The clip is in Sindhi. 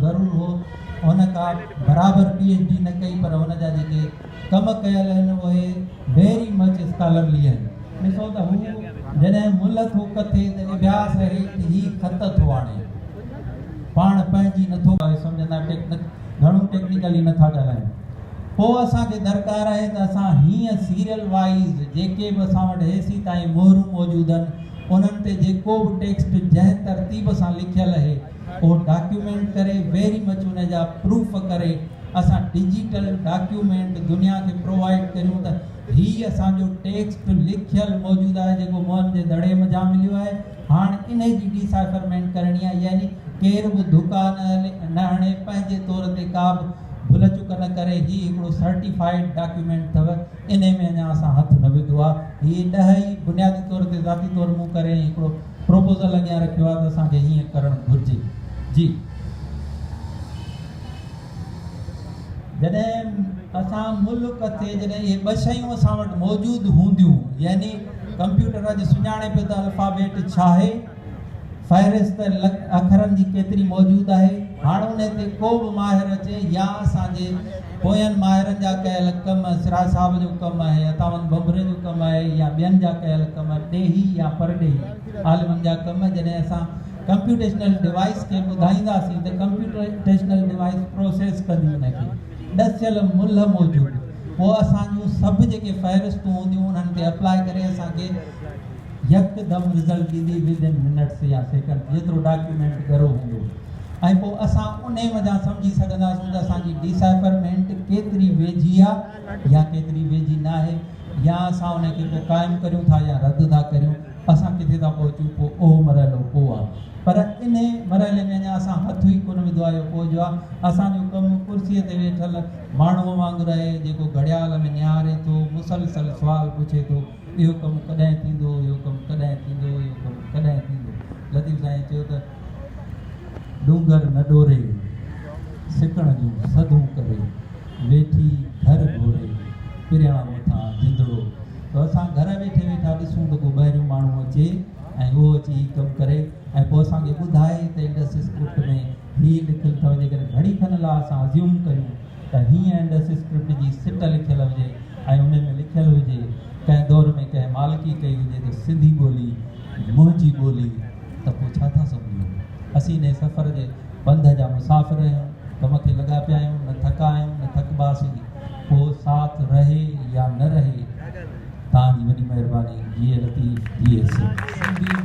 ضرور هو. هن ڪا برابر پي ايڇ ڊي نه ڪئي پر هن جا جيڪي ڪم ڪيل آهن اهي ويري مچ اسڪالرلي آهن. ڏسو ته هو جڏهن ملهه ٿو ڪٿي ته اڀياس هيٺ هي خط ٿو آڻي. پاڻ پنهنجي نٿو سمجهندا گهڻو ٽيڪنيڪلي نٿا ڳالهايون. پوء اسان کي درڪار آهي ته اسان هيئن سيريل وائيز جيڪي به اسان وٽ هيسي تائين مهرون موجود آهن انهن تي جيڪو به ٽيڪسٽ جنهن ترتيب سان لکيل اهي اهو ڊاڪيومينٽ ڪري ويري مچ ان جا پروف ڪري اسان ڊجيٽل ڊاڪيومينٽ دنيا کي پرووائيڊ ڪريون ته هي اسان جو ٽيڪسٽ لکيل موجود آهي جيڪو موهن جي دڙي منجهان مليو آهي هاڻ انهي جي ڊيسائفرمينٽ ڪرڻي آهي يعني ڪير به ڌڪا نه هڻي پنهنجي طور تي ڪا به ڀل چڪ نه ڪري هي هڪڙو سرٽيفائيڊ ڊاڪيومينٽ اٿو انهي ۾ اڃا اسان هٿ نه وڌو آهي هي ڏهه ئي بنيادي طور تي ذاتي طور مون ڪري ۽ هڪڙو پروپوزل اڳيان رکيو آهي ته اسان کي هيئن ڪرڻ گهرجي جي. جڏهن اسان ملڪ تي جڏهن اهي ٻه شيون اسان وٽ موجود هونديون يعني ڪمپيوٽر اڄ سڃاڻي پيو ته الفابيٽ ڇا آهي، فهرست اکرن جي ڪيتري موجود آهي، هاڻ انهي تي ڪو به ماهر اچي يا اسان جي پوين ماهرن جا ڪيل ڪم سراج صاحب جو ڪم آهي، عطاوند ڀنڀري جو ڪم آهي يا ٻين جا ڪيل ڪم ڏيهي يا پرڏيهي عالمن جا ڪم جڏهن اسان ڪمپيوٽيشنل ڊوائيس کي ٻڌائينداسين ته ڪمپيوٽيشنل ڊوائيس پروسيس ڪندي ان کي ڏسيل ملهه موجب پوء اسان جون سڀ جيڪي فهرستون هونديون انهن تي اپلاء ڪري اسان کي يڪدم رزلٽ ڏيندي ود ان منٽس يا سيڪنڊس جيترو ڊاڪيومينٽ ڳرو هوندو ۽ پوء اسان انهي منجهان سمجهي سگهنداسون ته اسان جي ڊيسائفرمينٽ ڪيتري ويجهي آهي يا ڪيتري ويجهي ناهي يا اسان ان کي پوء قائم ڪريون ٿا يا رد ٿا ڪريون. اسان ڪٿي ٿا پهچون پوء اهو مرحلو پوء آ پر انهي مرحلي ۾ اڃا اسان هٿ ئي ڪونه وڌو آهي اهو پوء جو آ اسان جو ڪم ڪرسيء تي ويٺل ماڻهوء وانگر آهي جيڪو گهڙيال ۾ نهاري ٿو مسلسل سوال پڇي ٿو اهو ڪم ڪڏهن ٿيندو اهو ڪم ڪڏهن ٿيندو اهو ڪم ڪڏهن ٿيندو لطيف سائين چيو ته ڏونگر نه ڏوري سڪڻ جون سڌون ڪري ويٺي گهر گهوري پريان مٿان جندڙو ته اسان گهر ويٺي ويٺا ڏسون ته ڪو ٻاهريون ماڻهو اچي ۽ اهو اچي هي ڪم ڪري ۽ پوء اسان کي ٻڌائي ته انڊس اسڪرپٽ ۾ هي لکيل اٿو جيڪڏهن گهڙي کن لاء اسان ازيوم ڪريون ته هيئن انڊس اسڪرپٽ جي سٽ لکيل هجي ۽ ان ۾ لکيل هجي ڪنهن دور ۾ ڪنهن مالڪي ڪئي هجي ته سنڌي ٻولي منهنجي ٻولي ته پوء ڇا ٿا سمجهون؟ اسين انهيء سفر جي پنڌ جا مسافر آهيون، ڪم کي لڳا پيا آهيون، نه ٿڪا آهيون، نه ٿڪباسين، پوء ساٿ رهي يا نه رهي، توهان جي وڏي مهرباني، جيئي لطيف، جيئي سنڌ.